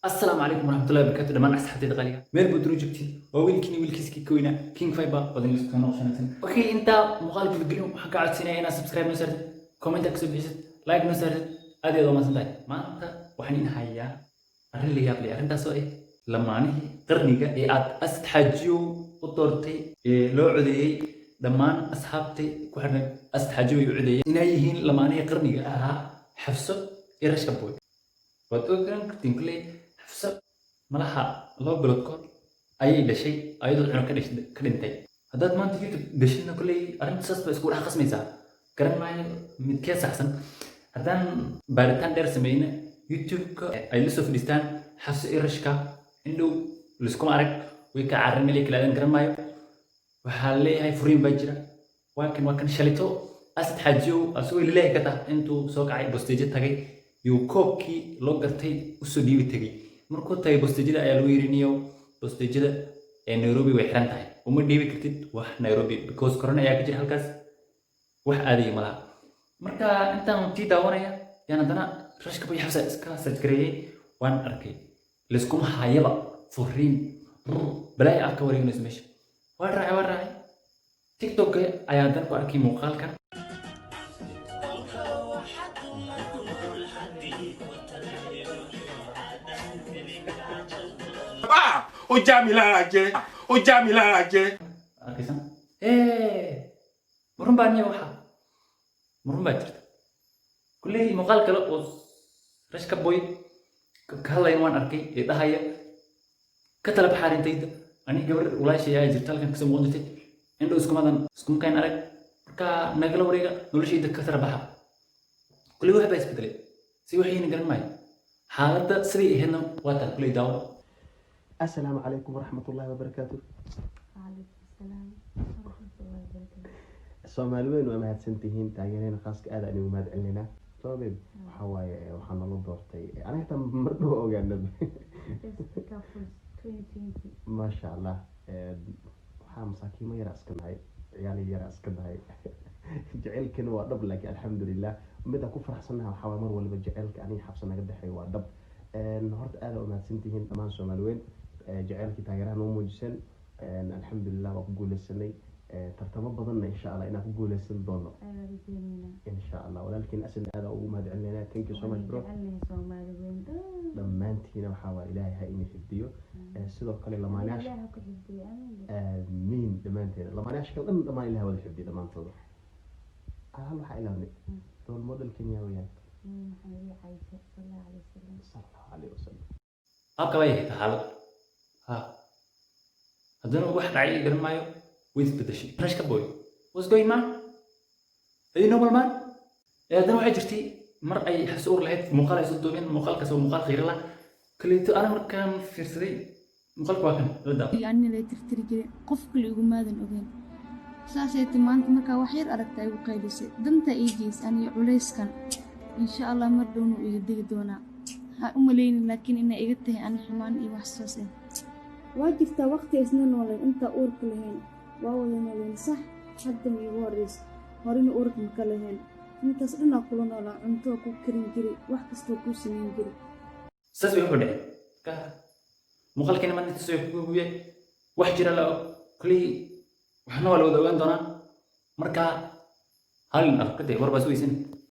Asalaamu calaykum waraxmatullahi wabarakaatu dhammaan asxaabtayda qaaliga meel baad duru joogtiin. Waa wiilkiini, wiilkiiskii ka weynaa, King Fiber wadan isku noqoshanaysan. Okay, intaa muuqaalka gudagelin, waxaan ka codsanaya inaad subscribe noo saartid, comment kasoo bixisid, like noo saartid. Aad iyo aad u mahadsan tahay. Maanta waxaan in hayaa arrin la yaab leh, arrintaas oo ah lamaanihii qarniga ee aad Asad Xaajiyow u doortay ee loo codeeyey. Dhammaan asxaabtay ku xidhnay Asad Xaajiyow ay u codeeyeen inay yihiin lamaanihii qarniga ahaa, Xafso iyo Rashka Boy. Waad ogaan kartiin kulley, Xafso malaha 2 bilood kahor ayay dhashay, ayadoo cunug ka dhintay. Haddaad maanta YouTube gashidna, kulley arrinta saas ba isku dhex qasmaysaa. Garan maayo midkee saxsan. Haddaan baaritaan dheer sameyna, YouTube-ka ay la soo fadhiistaan Xafso iyo Rashka, indhow liskuma arag, way ka carrin meel kala aadan, garan maayo. Waxaa leeyahay furiin baa jira. Waa kan shalito Asad Xaajiyow asagoo lilahi ka tah intuu soo kacay bosteejo tagay, yuu koobkii loo gartay usoo dhiibi tegey. Markuu tagay bosteejada ayaa lagu yiri, "Niyow, bosteejada ee Nairobi way xiran tahay, uma dhiibi kartid wax Nairobi because corona ayaa ka jira halkaas, wax aadaya malaha." Marka intaan tii daawanaya yaan haddana Rashka Boy Xafsa iska search gareeyey, waan arkay layskuma hayaba furiin balaayo ah ka wareeganayso meesha. Waa raacay, waa raacay, TikTok ayaa haddana ku arkay muuqaalkan. Ah, ó já mi lára jẹ, ó já mi lára jẹ. Arkaysan ma run baa niya? Waxa ma run baa jirta? Kulley muuqaal kale oo Rashka Boy ka hadlayan waan arkay ee dhahaya, "Ka tala baxa arrintayda, ani gabar walaashay ayaa jirta halkan kasoo muuqan jirtay, indhow iskumadan iskumakayn arag, marka nagala wareega noloshayda, ka tala baxa." Kulley wax baa isbedelay, si waxayna garan maayo. Xaaladda siday ahaydna waa taan. Kulley daawo. Asalaamu calaykum waraxmatullaahi wabarakaatu. وعليكم السلام ورحمة الله وبركاته. Soomaali weyn, waa mahadsantihiin. Taageerena khaaska aad aan igu mahad celinayna. So babe, waxaa waaye waxaa nala doortay, aniga xitaa mar dhow ogaanaba. Best couples 2020. Maasha Allah. Waxaa masaakiimo yara iska nahay, ciyaal yara iska nahay, jaceylkana waa dhab. Laakiin alxamdulilah, midaan ku faraxsannahay waxaa waaye mar waliba jaceylka aniga Xabsa naga dhexeeyo waa dhab. Horta aad aa umahadsantihiin dhammaan Soomaali weyn, jaceylkii taageeraha noo muujiseen. Alxamdulilah, waa ku guuleysanay. Tartamo badanna insha Allah inaan ku guuleysan doono. Ayaa rajeynayna. Insha Allah. Walaalkiin Asad aad aa ugu mahad celinayna. Thank you so much, bro. Jecelnahay Soomaali weyn dhan. Dhammaantiina waxaa waa Ilaahay ha ina xifdiyo. Sidoo kale lamaanayaasha. Ilaaha ku xifdiyo, amiin. Aamiin. Dhammaanteena lamaanayaasha kale dhan, dhammaan Ilahay wada xifdiyo dhammaantooda. Hal waxaa ilawnay, role model Kenya weeyaan. Nabi Maxamed iyo Caisha sal Allahu alayhi wasalam. Sal Allahu alayhi wasalam. Qaabka bay ahayd xaalad ha. Haddana wax dhacay garan maayo, way isbedeshay. Rashka Boy, what's going man? Are you normal, man? Haddana waxay jirtay mar ay Xafsa uur lahayd, muuqaal ay soo duubeen. Muuqaalkaas oo muuqaal qiiro lah kaleeto. Ana markaan fiirsaday muuqaalka, waa kan la daawo. Anina lay tirtiri jiray, qof kale igumaadan ogeyn. Saasay ti maanta markaa wax yar aragta igu qaylisay, danta ii geys aniyo culayskan. Insha Allah mar dhownu iga degi doonaa, ha u malaynin, laakiin inay iga tahay ani xumaan iyo wax saas ah. Waa jirtaa waqti isna nooleen intaa uurka lahayn, waa wada nooleen, sax. Hadda ma igu horeysa, horena uurka maka lahayn. Intaas dhanaa kula noolaa, cunto ku karin jiray, wax kastoo kuu samayn jiray. Saas bay wuxuu dhacay. Marka muuqaalkeena maanta intaas way ku gubiye. Wax jira la kuley, waxna waa la wada ogaan doonaa. Marka halin arkade war baa sugaysan.